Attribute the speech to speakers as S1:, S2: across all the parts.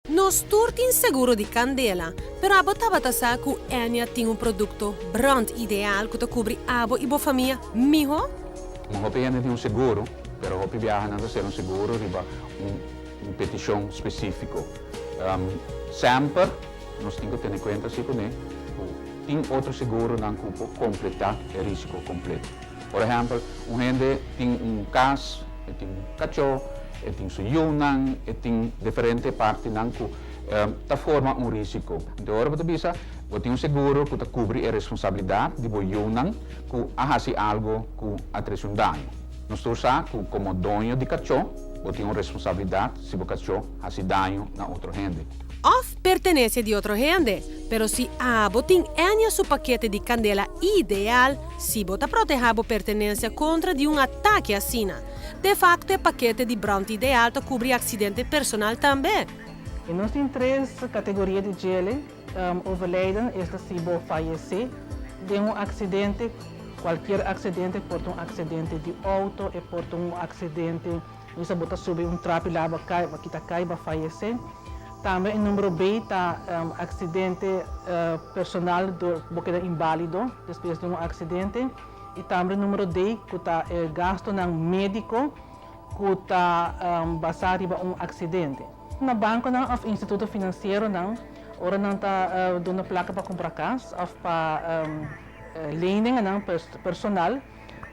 S1: Nos tur tin seguro di kandela, pero abo tabata sa ku Ennia tin un produkto brand ideal ku ta kubri abo i bo famia mihó?
S2: Un hopi hende tin un seguro, pero hopi biaha nan ta ser un seguro riba un petishon spesífiko. Semper nos tin ku tene kuenta si kuné ku tin otro seguronan ku por kompletá e risiko kompleto. Por ehèmpel, un hende tin un kas, e tin un kachó, e tin su yunan, e tin diferente partinan ku ta forma un risiko. Anto ora bo ta bisa, bo tin un seguro ku ta kubri e responsabilidat di bo yunan ku a hasi algu ku a trese un daño. Nos tur sa ku komo doño di kachó, bo tin un responsabilidat si bo kachó hasi daño na otro hende.
S1: Òf pertenesia di otro hende. Pero si abo tin Ennia su pakete di kandela ideal, si bo ta protehá bo pertenensia kontra di un atake asina. De fakto e pakete di brand ideal ta kubri aksidente personal tambe.
S3: I nos tin tres kategoria di djele, Overlijden, esta si bo fayesé den un aksidente, kualkier aksidente, por ta un aksidente di outo, e por ta un aksidente misa bo ta subi un trapi la bo kai, bo kita kai, bo fayesé. Tambe e numero B ta aksidente personal dor bo keda inbálido despues di un aksidente. I tambe numero D ku ta e gastunan médiko ku ta basá riba un aksidente. Na bankonan òf instituto finansieronan ora nan ta duna plaka pa kumpra kas òf pa leninganan personal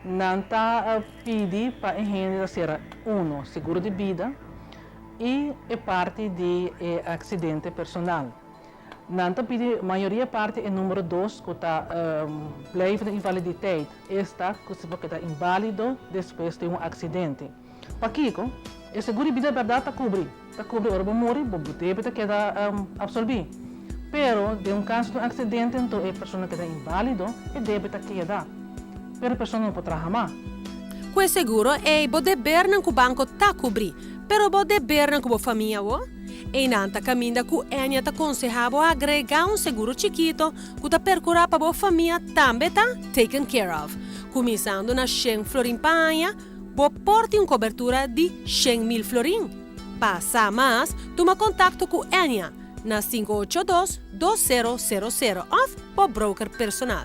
S3: nan ta pidi pa e hende ta sera uno seguro di bida i e parti di e aksidente personal. Nan ta pidi mayoria parti e numero dos ku ta blijvende invaliditeit, esta ku si bo keda inbálido despues di un aksidente. Pakiko? E seguro di bida bèrdat ta kubri, ta kubri ora bo muri, bo debe ta keda apsolbí. Pero den un kaso di un aksidente anto e persona keda inbálido, e debe ta keda. Pero e persona no por traha mas.
S1: Ku e seguro ei bo debernan ku banko ta kubrí, pero bo debernan ku bo famia wo? Einan ta kaminda ku Ennia ta konsehá bo agregá un seguro chikito ku ta perkurá pa bo famia tambe ta taken care of. Kuminsando na shen florin pa aña, bo por tin un kobertura di 100.000 florin. Pa sa mas, tuma kontakto ku Ennia na 582 2000 òf bo broker personal.